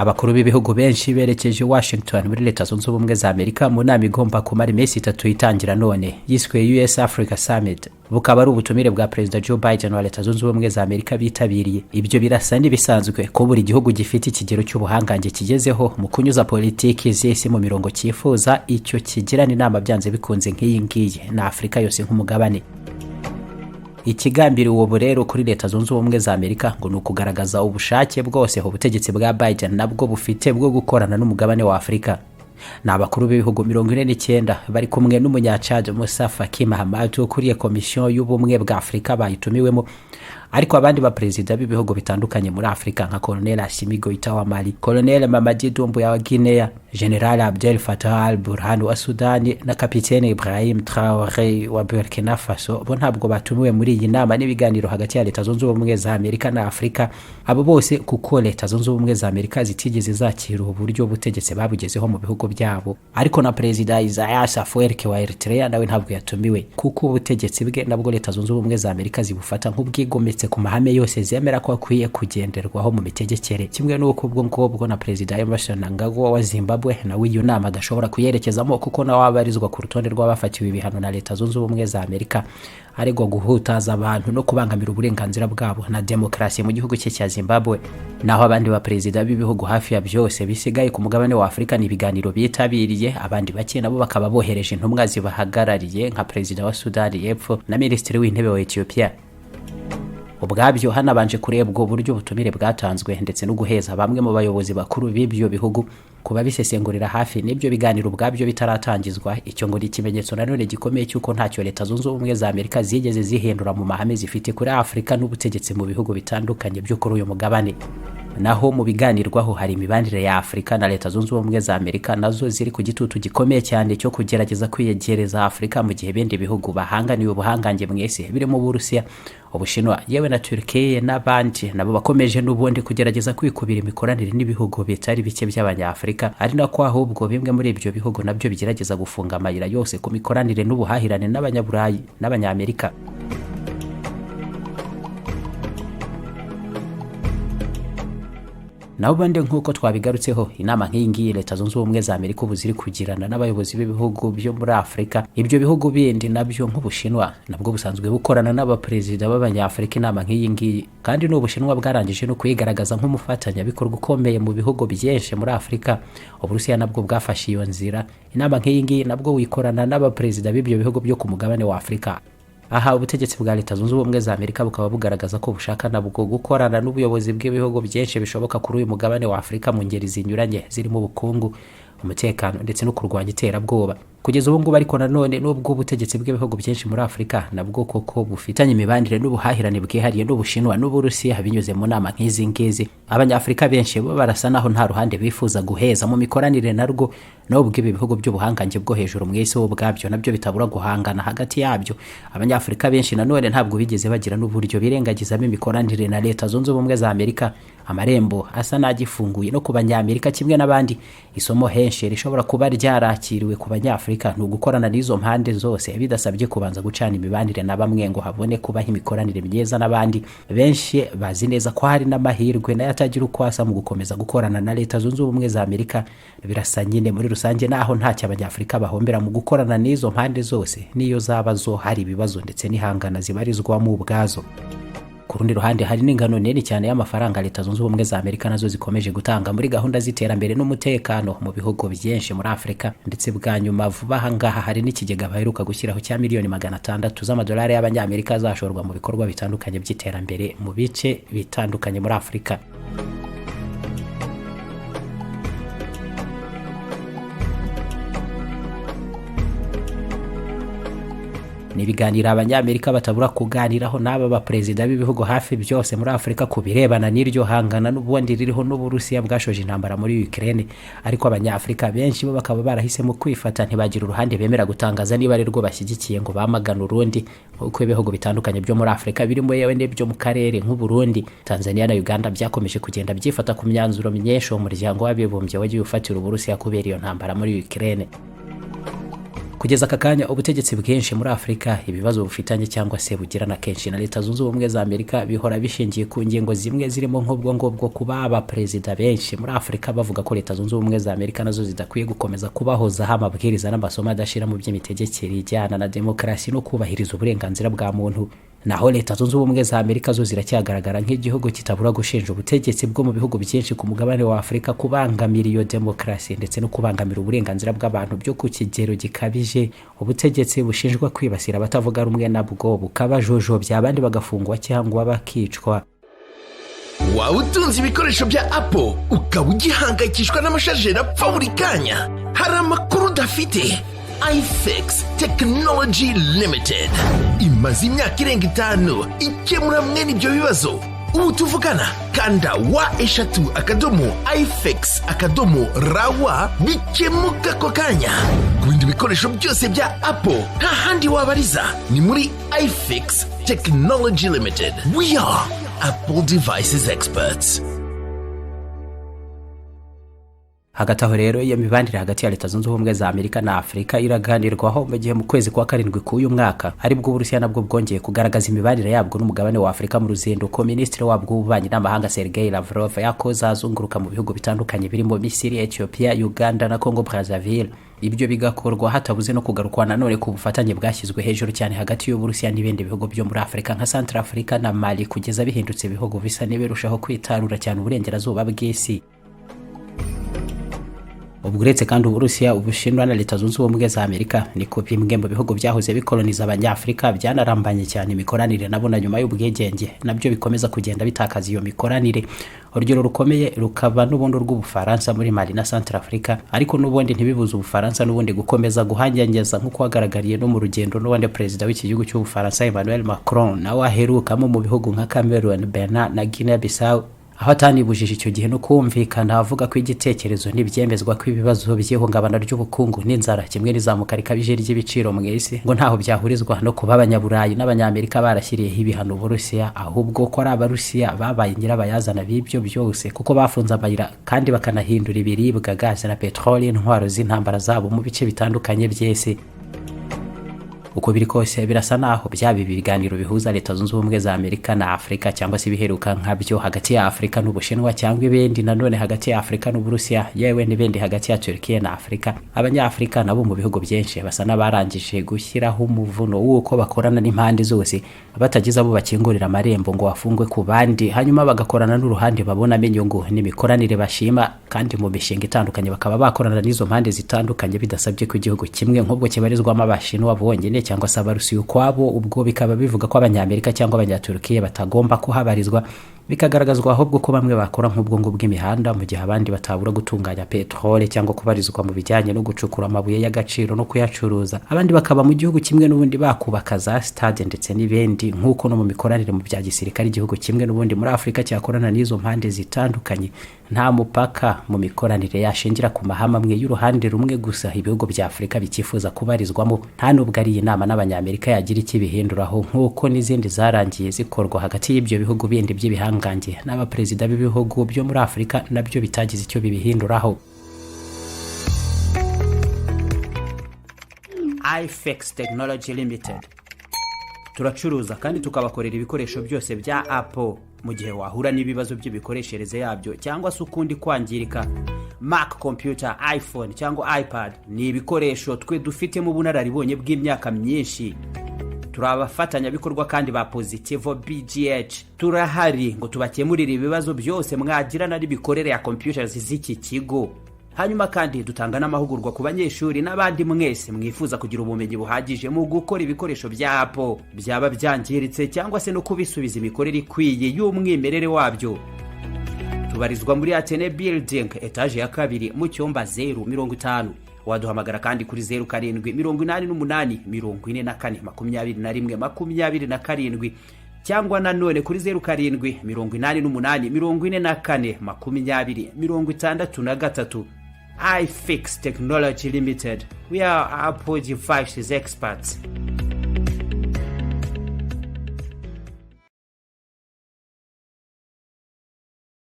Abakuru b'ibihugu benshi berekeje Washington muri Leta Zunze Ubumwe za Amerika mu nama igomba kumara iminsi 3 itangira none, yiswe US Africa Summit. Bukaba ari ubutumire bwa Perezida Joe Biden wa Leta Zunze Ubumwe za Amerika bitabiriye. Ibyo birasa n'ibisanzwe ko buri gihugu gifite ikigero cy'ubuhangange kigezeho mu kunyuza politiki z'isi mu mirongo cyifuza, icyo kigirana inama byanze bikunze nk'iyi ngiyi na Afurika yose nk'umugabane. Ikigambiriwe ubu rero kuri Leta Zunze Ubumwe za Amerika ngo ni ukugaragaza ubushake bwose ubutegetsi bwa Biden nabwo bufite bwo gukorana n'umugabane wa Afurika. Ni abakuru b'ibihugu 49 bari kumwe n'umunyacad Moussa Faki Mahamat ukuriye Komisiyo y'Ubumwe bwa Afurika bayitumiwemo, ariko abandi baperezida b'ibihugu bitandukanye muri Afurika nka Colonel Assimi Goïta wa Mali, Colonel Mamadi Doumbouya wa Guinea, General Abdel Fattah al-Burhan wa Sudani na Kapitene Ibrahim Traoré wa Burkina Faso bo ntabwo batumiwe muri iyi nama n'ibiganiro hagati ya Leta Zunze Ubumwe za Amerika na Afurika. Abo bose kuko Leta Zunze Ubumwe za Amerika zitigeze zakira uburyo ubutegetsi babugezeho mu bihugu byabo. Ariko na Perezida Isaias Afwerki wa Eritrea nawe ntabwo yatumiwe, kuko ubutegetsi bwe nabwo Leta Zunze Ubumwe za Amerika zibufata nk'ubwigometse ku mahame yose zemera ko akwiye kugenderwaho mu mitegekere, kimwe n'uko ubwo ngubwo na Perezida Emmerson Mnangagwa wa Zimbabwe nawe iyo nama adashobora kuyerekezamo, kuko nawe abarizwa ku rutonde rw'abafatiwe ibihano na Leta Zunze Ubumwe za Amerika, aregwa guhutaza abantu no kubangamira uburenganzira bwabo na demokarasi mu gihugu cye cya Zimbabwe. Naho abandi ba perezida b'ibihugu hafi ya byose bisigaye ku mugabane wa Afurika ni ibiganiro bitabiriye, abandi bake nabo bakaba bohereje intumwa zibahagarariye nka Perezida wa Sudani y'Epfo na Minisitiri w'Intebe wa Ethiopia. Ubwabyo hanabanje kurebwa uburyo ubutumire bwatanzwe ndetse no guheza bamwe mu bayobozi bakuru b'ibyo bihugu kuba bisesengurira hafi n'ibyo biganiro ubwabyo bitaratangizwa. Icyo ngo ni ikimenyetso nanone gikomeye cy'uko ntacyo Leta Zunze Ubumwe za Amerika zigeze zihindura mu mahame zifite kuri Afurika n'ubutegetsi mu bihugu bitandukanye byo kuri uyu mugabane. Naho mu biganirwaho hari imibanire ya Afurika na Leta Zunze Ubumwe za Amerika, nazo ziri ku gitutu gikomeye cyane cyo kugerageza kwiyegereza Afurika, mu gihe ibindi bihugu bahanganiye ubuhangange mu isi birimo Uburusiya, Ubushinwa, yewe na Turkiye n'abandi, nabo bakomeje n'ubundi kugerageza kwikubira imikoranire n'ibihugu bitari bike by'Abanyafurika, ari nako ahubwo bimwe muri ibyo bihugu nabyo bigerageza gufunga amayira yose ku mikoranire n'ubuhahirane n'Abanyaburayi n'Abanyamerika. Naho ubundi nk'uko twabigarutseho, inama nk'iyi ngiyi Leta Zunze Ubumwe za Amerika ubu ziri kugirana n'abayobozi b'ibihugu byo muri Afurika, ibyo bihugu bindi nabyo nk'Ubushinwa nabwo busanzwe bukorana n'abaperezida b'Abanyafurika inama nk'iyi ngiyi, kandi n'Ubushinwa bwarangije no kuyigaragaza nk'umufatanyabikorwa ukomeye mu bihugu byinshi muri Afurika. Uburusiya nabwo bwafashe iyo nzira, inama nk'iyi ngiyi nabwo wikorana n'abaperezida b'ibyo bihugu byo ku mugabane wa Afurika. Aha ubutegetsi bwa Leta Zunze Ubumwe za Amerika bukaba bugaragaza ko bushaka nabwo gukorana n'ubuyobozi bw'ibihugu byinshi bishoboka kuri uyu mugabane wa Afurika mu ngeri zinyuranye zirimo ubukungu, umutekano ndetse no kurwanya iterabwoba. Kugeza ubu ngubu ariko nanone, nubwo ubutegetsi bw'ibihugu byinshi muri Afurika nabwo koko bufitanye imibanire n'ubuhahirane bwihariye n'Ubushinwa n'Uburusiya binyuze mu nama nk'izi ngizi, Abanyafurika benshi bo barasa naho nta ruhande bifuza guheza mu mikoranire narwo, nubwo ibi bihugu by'ubuhangange bwo hejuru mu isi ubwabyo nabyo bitabura guhangana hagati yabyo. Abanyafurika benshi nanone ntabwo bigeze bagira n'uburyo birengagizamo imikoranire na Leta Zunze Ubumwe za Amerika. Amarembo asa n'agifunguye no ku Banyamerika kimwe n'abandi. Isomo henshi rishobora kuba ryarakiriwe ku Banyafurika ni ugukorana n'izo mpande zose bidasabye kubanza gucana imibanire na bamwe ngo habone kubaho imikoranire myiza n'abandi. Benshi bazi neza ko hari n'amahirwe nayo atagira uko asa mu gukomeza gukorana na Leta Zunze Ubumwe za Amerika. Birasa nyine muri rusange naho ntacyo Abanyafurika bahombera mu gukorana n'izo mpande zose, n'iyo zaba zo hari ibibazo ndetse n'ihangana zibarizwamo ubwazo. Ku rundi ruhande hari n'ingano nini cyane y'amafaranga Leta Zunze Ubumwe za Amerika nazo zikomeje gutanga muri gahunda z'iterambere n'umutekano mu bihugu byinshi muri Afurika, ndetse bwa nyuma vuba aha ngaha hari n'ikigega baheruka gushyiraho cya miliyoni 600 z'amadolari y'Abanyamerika azashorwa mu bikorwa bitandukanye by'iterambere mu bice bitandukanye muri Afurika. Ni ibiganiro Abanyamerika batabura kuganiraho n'aba baperezida b'ibihugu hafi byose muri Afurika ku birebana n'iryo hangana n'ubundi ririho n'Uburusiya bwashoje intambara muri Ukraine, ariko Abanyafurika benshi bo bakaba barahisemo kwifata ntibagira uruhande bemera gutangaza niba ari rwo bashyigikiye ngo bamagane urundi, nk'uko ibihugu bitandukanye byo muri Afurika birimo yewe n'ibyo mu karere nk'Uburundi, Tanzania na Uganda byakomeje kugenda byifata ku myanzuro myinshi umuryango w'Abibumbye wagiye ufatira Uburusiya kubera iyo ntambara muri Ukraine. Kugeza aka kanya, ubutegetsi bwinshi muri Afurika, ibibazo bufitanye cyangwa se bugirana kenshi na Leta Zunze Ubumwe za Amerika bihora bishingiye ku ngingo zimwe, zirimo nk'ubwo ngubwo kuba abaperezida benshi muri Afurika bavuga ko Leta Zunze Ubumwe za Amerika nazo zidakwiye gukomeza kubahozaho amabwiriza n'amasomo adashira mu by'imitegekere ijyana na demokarasi no kubahiriza uburenganzira bwa muntu. Naho Leta Zunze Ubumwe za Amerika zo ziracyagaragara nk'igihugu kitabura gushinja ubutegetsi bwo mu bihugu byinshi ku mugabane wa Afurika kubangamira iyo demokarasi ndetse no kubangamira uburenganzira bw'abantu byo ku kigero gikabije. Ubutegetsi bushinjwa kwibasira abatavuga rumwe nabwo, bukabajojobya, abandi bagafungwa cyangwa bakicwa. Waba utunze ibikoresho bya Apple, ukaba ugihangayikishwa n'amacharger apfa buri kanya? Hari amakuru udafite. iFix Technology Limited imaze imyaka irenga 5 ikemura mwene ibyo bibazo. Ubu tuvugana, kanda www.ifix.rw, bikemuka ako kanya. Ku bindi bikoresho byose bya Apple, nta handi wabariza, ni muri iFix Technology Limited. We are Apple devices experts. Hagati aho rero, iyo mibanire hagati ya Leta Zunze Ubumwe za Amerika na Afurika iraganirwaho mu gihe mu kwezi kwa karindwi k'uyu mwaka aribwo Uburusiya nabwo bwongeye kugaragaza imibanire yabwo n'umugabane wa Afurika, mu ruzinduko minisitiri wabwo w'ububanyi n'amahanga Sergei Lavrov yakoze azunguruka mu bihugu bitandukanye birimo Misiri, Ethiopia, Uganda na Congo Brazzaville. Ibyo bigakorwa hatabuze no kugarukwa nanone ku bufatanye bwashyizwe hejuru cyane hagati y'Uburusiya n'ibindi bihugu byo muri Afurika nka Centrafrica na Mali, kugeza bihindutse ibihugu bisa n'ibirushaho kwitarura cyane uburengerazuba bw'isi. Ubwo uretse kandi Uburusiya, Ubushinwa na Leta Zunze Ubumwe za Amerika, niko bimwe mu bihugu byahoze bikoloniza Abanyafurika byanarambanye cyane imikoranire nabo na nyuma y'ubwigenge, nabyo bikomeza kugenda bitakaza iyo mikoranire. Urugero rukomeye rukaba n'ubundi rw'Ubufaransa muri Mali na Centrafrica, ariko n'ubundi ntibibuze Ubufaransa n'ubundi gukomeza guhanyanyeza, nk'uko hagaragariye no mu rugendo n'ubundi perezida w'iki gihugu cy'Ubufaransa Emmanuel Macron nawe aherukamo mu bihugu nka Cameroon, Benin na Guinea Bissau, aho atanibujije icyo gihe no kumvikana avuga ko igitekerezo ntibyemezwa ko ibibazo by'ihungabana ry'ubukungu n'inzara kimwe n'izamuka rikabije ry'ibiciro mu isi ngo ntaho byahurizwa no kuba Abanyaburayi n'Abanyamerika barashyiriyeho ibihano Uburusiya, ahubwo ko ari Abarusiya babaye nyirabayazana b'ibyo byose, kuko bafunze amayira kandi bakanahindura ibiribwa, gaze na peteroli intwaro z'intambara zabo mu bice bitandukanye by'isi. Uko biri kose, birasa naho byaba ibi biganiro bihuza Leta Zunze Ubumwe za Amerika na Afurika, cyangwa se ibiheruka nkabyo hagati ya Afurika n'Ubushinwa, cyangwa ibindi nanone hagati ya Afurika n'Uburusiya, yewe n'ibindi hagati ya Turkiya na Afurika, Abanyafurika nabo mu bihugu byinshi basa n'abarangije gushyiraho umuvuno w'uko bakorana n'impande zose, batagize abo bakingurira amarembo ngo bafungwe ku bandi, hanyuma bagakorana n'uruhande babonamo inyungu n'imikoranire bashima, kandi mu mishinga itandukanye bakaba bakorana n'izo mpande zitandukanye, bidasabye ko igihugu kimwe nk'ubwo kibarizwamo Abashinwa bonyine cyangwa se Abarusiya ukwabo. Ubwo bikaba bivuga ko Abanyamerika cyangwa Abanyaturukiya batagomba kuhabarizwa, bikagaragazwa ahubwo ko bamwe bakora nk'ubwo ngubwo imihanda, mu gihe abandi batabura gutunganya peteroli cyangwa kubarizwa mu bijyanye no gucukura amabuye y'agaciro no kuyacuruza, abandi bakaba mu gihugu kimwe n'ubundi bakubaka za stade ndetse n'ibindi, nk'uko no mu mikoranire mu bya gisirikare igihugu kimwe n'ubundi muri Afurika cyakorana n'izo mpande zitandukanye, nta mupaka mu mikoranire yashingira ku mahame amwe y'uruhande rumwe gusa ibihugu bya Afurika bikifuza kubarizwamo. Nta nubwo ari iyi nama n'Abanyamerika yagira icyo ibihinduraho, nk'uko n'izindi zarangiye zikorwa hagati y'ibyo bihugu bindi by'ibihangange n'abaperezida b'ibihugu byo muri Afurika nabyo bitagize icyo bibihinduraho. iFix Technology Limited turacuruza kandi tukabakorera ibikoresho byose bya Apple. Mu gihe wahura n'ibibazo by'imikoreshereze yabyo cyangwa se ukundi kwangirika, Mac computer, iPhone cyangwa iPad, ni ibikoresho twe dufitemo ubunararibonye bw'imyaka myinshi. Turi abafatanyabikorwa kandi ba Positivo BGH. Turahari ngo tubakemurire ibibazo byose mwagirana n'imikorere ya computers z'iki kigo. Hanyuma kandi dutanga n'amahugurwa ku banyeshuri n'abandi mwese mwifuza kugira ubumenyi buhagije mu gukora ibikoresho bya Apple byaba byangiritse, cyangwa se no kubisubiza imikorere ikwiye y'umwimerere wabyo. Tubarizwa muri Atene Building, etaje ya kabiri, mu cyumba 050. Waduhamagara kandi kuri 0788442127, cyangwa nanone kuri 0788442063. iFix Technology Limited, we are Apple devices experts.